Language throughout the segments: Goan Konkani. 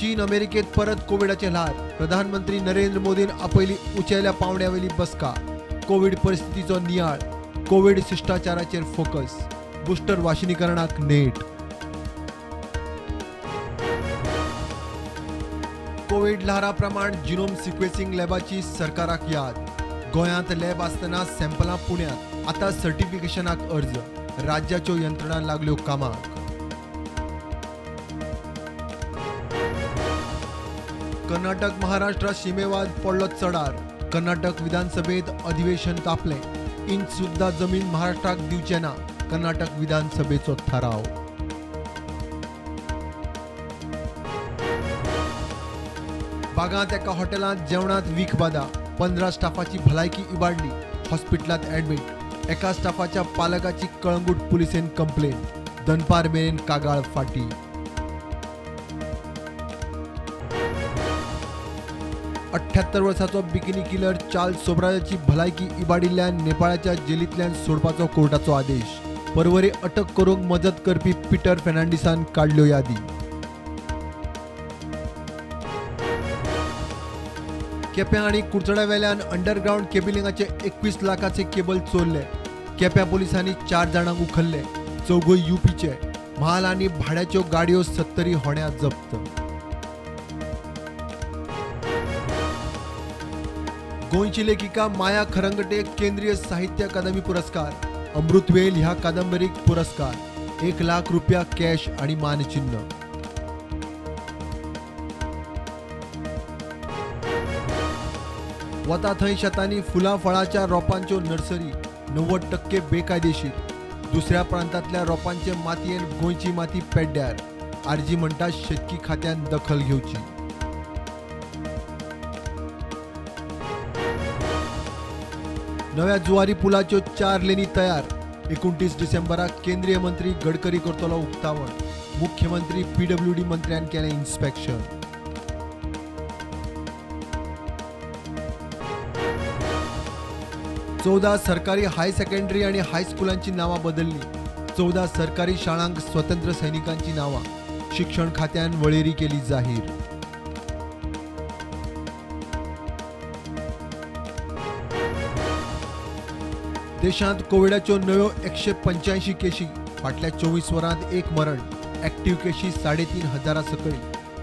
चीन अमेरिकेत परत कोविडाचें ल्हार. प्रधानमंत्री नरेंद्र मोदीन आपयली उंचेल्या पांवड्यावेली बसका. कोविड परिस्थितीचो नियाळ, कोविड शिश्टाचाराचेर फोकस, बुस्टर वाशिनीकरणाक नेट. कोविड ल्हारा प्रमाण जिनोम सिक्वेसिंग लॅबाची सरकाराक याद. गोंयांत लॅब आसतना सॅम्पलां पुण्यांत, आतां सर्टिफिकेशनाक अर्ज. राज्याच्यो यंत्रणा लागल्यो कामाक. कर्नाटक महाराष्ट्र शिमेवाद पडलो चडार. कर्नाटक विधानसभेत अधिवेशन तापलें. इंच सुद्धा जमीन महाराष्ट्राक दिवचे ना, कर्नाटक विधानसभेचो थाराव. बागांत एका हॉटेलांत जेवणांत वीख बादा. 15 स्टाफाची भलायकी इबाडली, हॉस्पिटलांत ॲडमीट. एका स्टाफाच्या पालकाची कळंगूट पुलिसेन कंप्लेन. दनपार मेरेन कागाळ फाटी. 78 वर्साचो बिकिनी किलर चार्ल्स सोबराजाची भलायकी इबाडिल्ल्यान नेपाळाच्या जेलींतल्यान सोडपाचो कोर्टाचो आदेश. परवरी अटक करूंक मजत करपी पिटर फेर्नांडीसान काडल्यो यादी. केप्यां आनी कुडचड्यावेल्यान अंडरग्रावंड केबलिंगाचे 21 लाखाचे केबल चोरले. केप्यां पुलिसांनी 4 जाणांक उखल्ले, चौगूय युपीचे. म्हाल आनी भाड्याच्यो गाडयो 70 होण्या जप्त. गोंयची लेखिका माया खरंगटे केंद्रीय साहित्य अकादमी पुरस्कार. अमृतवेल ह्या कादंबरीक पुरस्कार. 1 लाख रुपया कॅश आणि मानचिन्ह. वता थंय शेतांनी फुलां फळाच्या रोपांच्यो नर्सरी 90% बेकायदेशीर. दुसऱ्या प्रांतांतल्या रोपांचे मातयेन गोंयची माती पेड्ड्यार. आरजी म्हणटा शेतकी खात्यान दखल घेवची. नव्या जुवारी पुलाच्यो 4 लेनी तयार. 29 डिसेंबराक केंद्रीय मंत्री गडकरी करतलो उक्तावण. मुख्यमंत्री पीडब्ल्यूडी मंत्र्यान केलें इन्स्पेक्शन. 14 सरकारी हाय सेकंडरी आनी हायस्कुलांची नांवां बदल्ली. 14 सरकारी शाळांक स्वतंत्र सैनिकांची नांवां. शिक्षण खात्यान वळेरी केली जाहीर. देशांत कोविडाच्यो नव्यो 185 केशी. फाटल्या 24 वरांत 1 मरण. ॲक्टिव्ह केशी 3500 सकयल.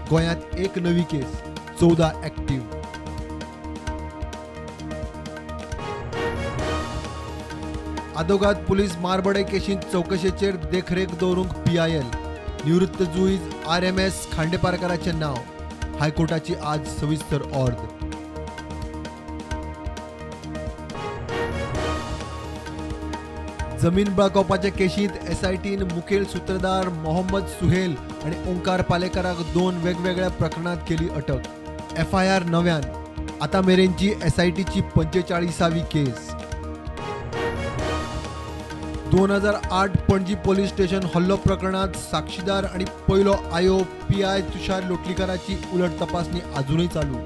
गोंयांत 1 नवी केस, 14 ॲक्टिव्ह. आदोगाद पुलीस मारबडे केशींत चवकशेचेर देखरेख दवरूंक PIL. निवृत्त जुईज RMS खांडेपारकाराचें नांव. हायकोर्टाची आज सविस्तर ऑर्द. जमीन बळकावपाच्या केशींत SITन मुखेल सूत्रधार मोहम्मद सुहेल आनी ओंकार पालेकाराक 2 वेगवेगळ्या प्रकरणांत केली अटक. FIR नव्यान. आतां मेरेनची SITची 45वी केस. 2008 पणजी पोलीस स्टेशन हल्लो प्रकरणांत साक्षीदार आनी पयलो आयो PI तुषार लोटलीकाराची उलट तपासणी आजुनूय चालू.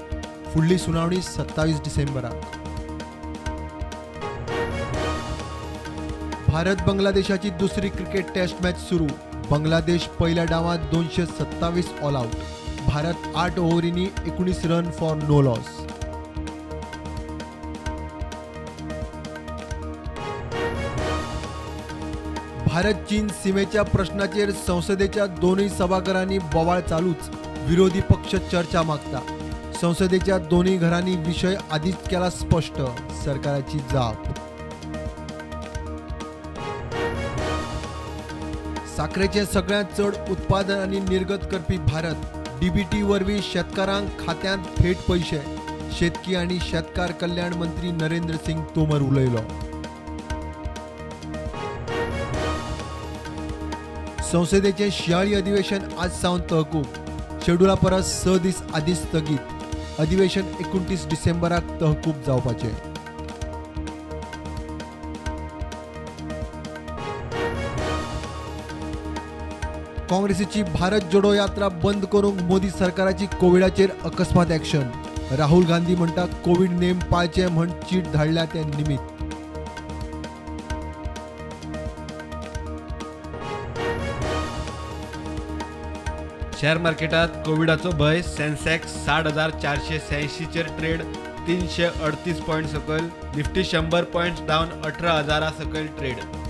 फुडली सुनावणी 27 डिसेंबराक. भारत बांगलादेशाची दुसरी क्रिकेट टेस्ट मॅच सुरू. बांगलादेश पहिल्या डावात 227 ऑल आउट. भारत 8 ओव्हरींनी 19 run for no loss. Bharat चीन सीमेच्या प्रश्नाचेर संसदेच्या दोनूय सभाघरांनी बोवाळ चालूच. विरोधी पक्ष चर्चा मागता. संसदेच्या दोनूय घरांनी विशय आदीच केला स्पष्ट. सरकाराची जाप. साखरेचें सगळ्यांत चड उत्पादन आनी निर्गत करपी भारत. DBT वरवीं शेतकारांक खात्यांत थेट पयशे. शेतकी आनी शेतकार कल्याण मंत्री नरेंद्र सिंग तोमर उलयलो. संसदेचें शिंयाळी अधिवेशन आज सावन तहकूब. शेड्युला परस 6 दीस आदींच स्थगीत. अधिवेशन 29 डिसेंबराक तहकूब जावपाचें. काँग्रेसीची भारत जोडो यात्रा बंद करूंक मोदी सरकाराची कोविडाचेर अकस्मात ॲक्शन. राहुल गांधी म्हणटा कोविड नेम पाळचे म्हण चीट धाडल्या ते निमित्त. शेअर मार्केटात कोविडाचो भंय. सेन्सेक्स 60,486चेर ट्रेड, 338 पॉयंट सकयल. निफ्टी 100 पॉयंट्स डावन, 18,000 सकयल ट्रेड.